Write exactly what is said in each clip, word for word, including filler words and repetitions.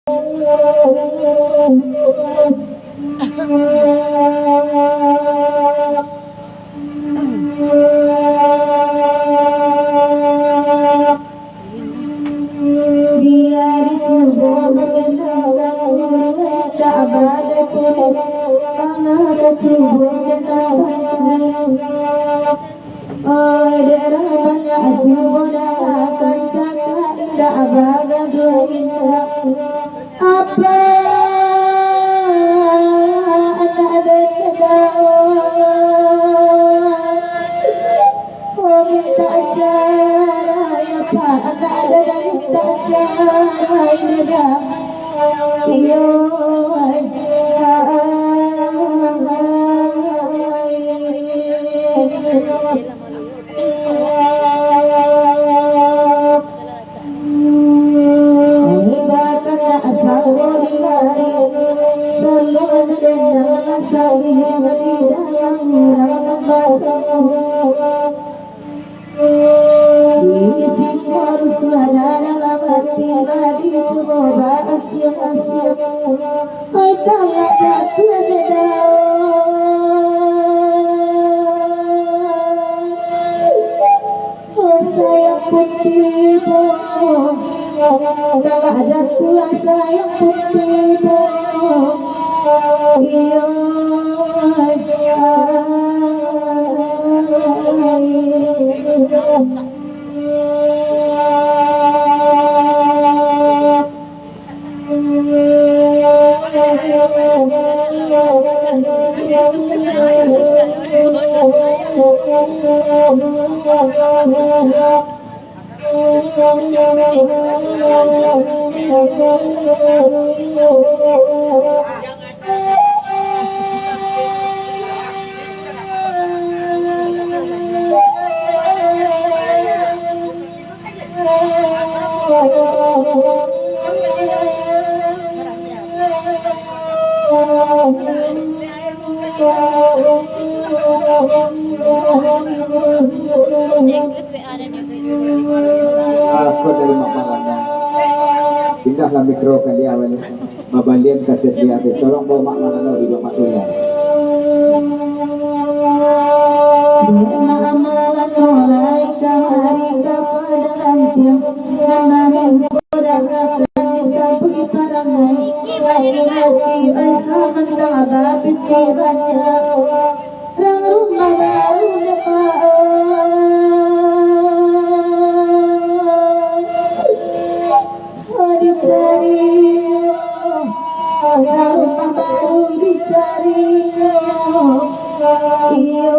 Bia dicubo manyenangkan urang, indak bada pulo manga kacubo manyenangkan. Oh, dek urang banyak cubo dah, kancak indak bagaduah indak. Apa anak den tadau? Oh, mintak carai, apa anak den mintak carai, dada. Iyo, ai, ai. Isi harus sudah dalam hati lah dicubo baasiang-asiang. Ai, talak jatuah bedau. Oh, sayang pun tibo, talak jatuah sayang pun tibo. Iyo, iyo. Aku dari Mak Malano. Pindahlah mikro ka dia baliak. Babalian kaset dia tu. Tolong bawa Mak Malano di Mak Tuya. Mak Malano lai kamari ka Padang Antiang. Nan maminta dahulukan disabuik parangai. Laki-laki basa mandanga bapikia banyak. Rang rumah baru dek Mak, oh, dicari, rang rumah baru dicari, iyo.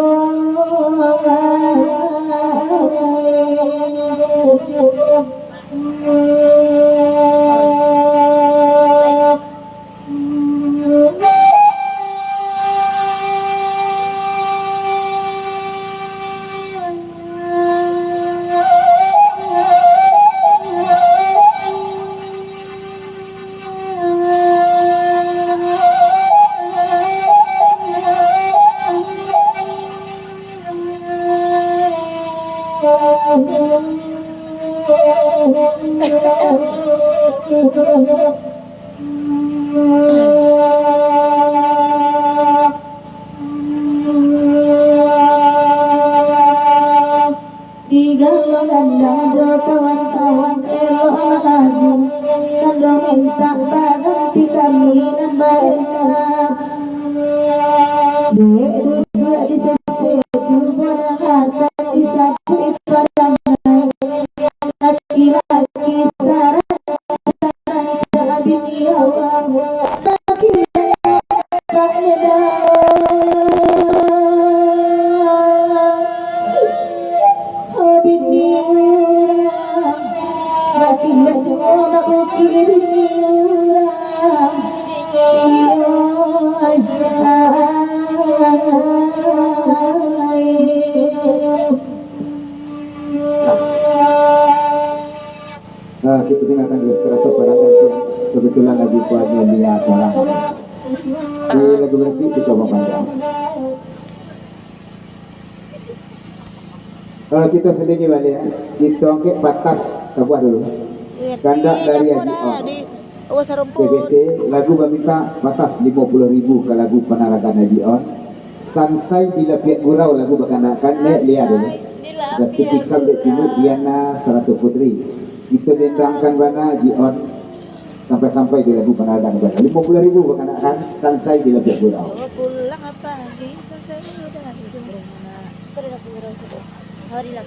Digalo gandang jo kawan-kawan, elok lah lagu. Kalau mintak baganti kami nan baenak. Dek duduak di sisi, cubo dangakan disabuik parangai. Laki-laki sarang Rancak bini urang, tapi nyo dapek nyo dao. Oh, bini urang, makin lah juo mabukik bini urang. Iyo, ai, ai. Ah, kita tinggalkan dulu, karato Padang Antiang. Kebetulan lagu kuatnya dia seorang. Di lagu berhenti kita bawa panjang. Ah, kita selingi balik, ya. Kita angkat patas sabuah dulu. Kandak dari Haji. Ah. Awas sarompot. B B C, lagu bamintak patas limo puluah ribu ka lagu Panaragan Haji On. Sansai di Lapiak Gurau lagu bakanakan, nek lia dulu. Dah tikam dek Cimut Riana Saratu Putri. Itu dendangkan bana Haji On. Sampai-sampai di lagu Panaragan Haji On. Limo puluah ribu bakanakan, Sansai di Lapiak Gurau. Bawa pulang apa lagi? Sansai dulu dah. Kau dah pulang situ. Hari lah.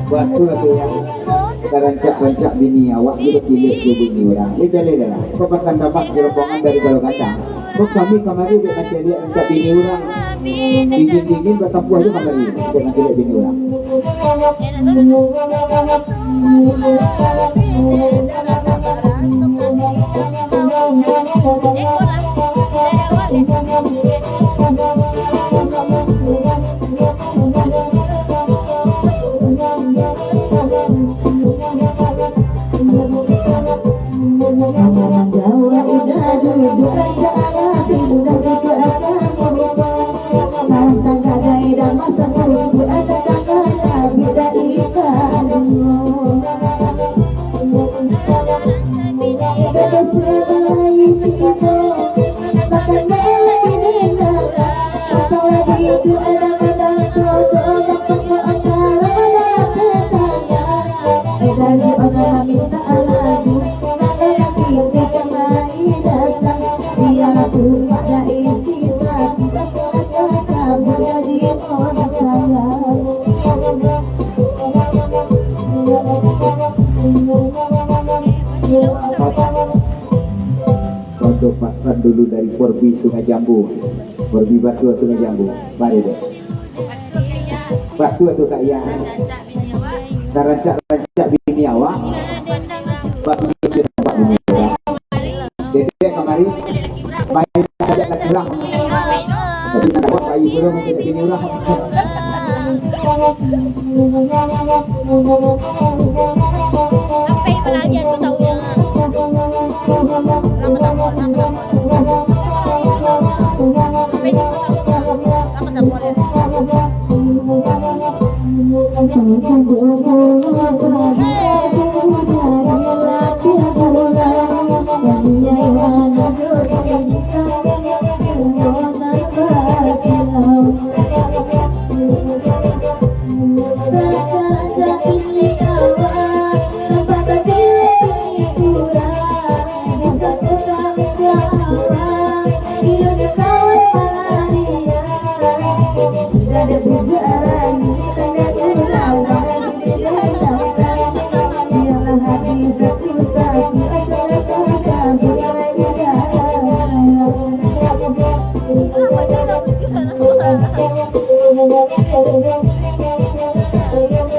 Batua tu, yo. Sarancak-rancak bini awak tu bakilek jo bini urang. Lai jaleh dah. Ko pasan damas jo rombongan dari Balong Gadang. Ko kami kamari dek mancaliak rancak bini urang. Dingin-dingin batampuah jo kamari dek mancaliak bini urang. Untuk pasan dulu dari Porbi Sungai Jambu. Porbi Batua Sungai Jambu. Mari deh. Batua tu, Kak, ya. Tarancak-rancak bini awak. Batua tu nampak bini awak. Dedek kamari. Baik, ajak laki urang. Tapi nak dapat bayi pun masih nak bini urang. Sampai balagian tu tahu yang lama tak buat, lama tak buat. Sampai tu tahu yang lama tak buat.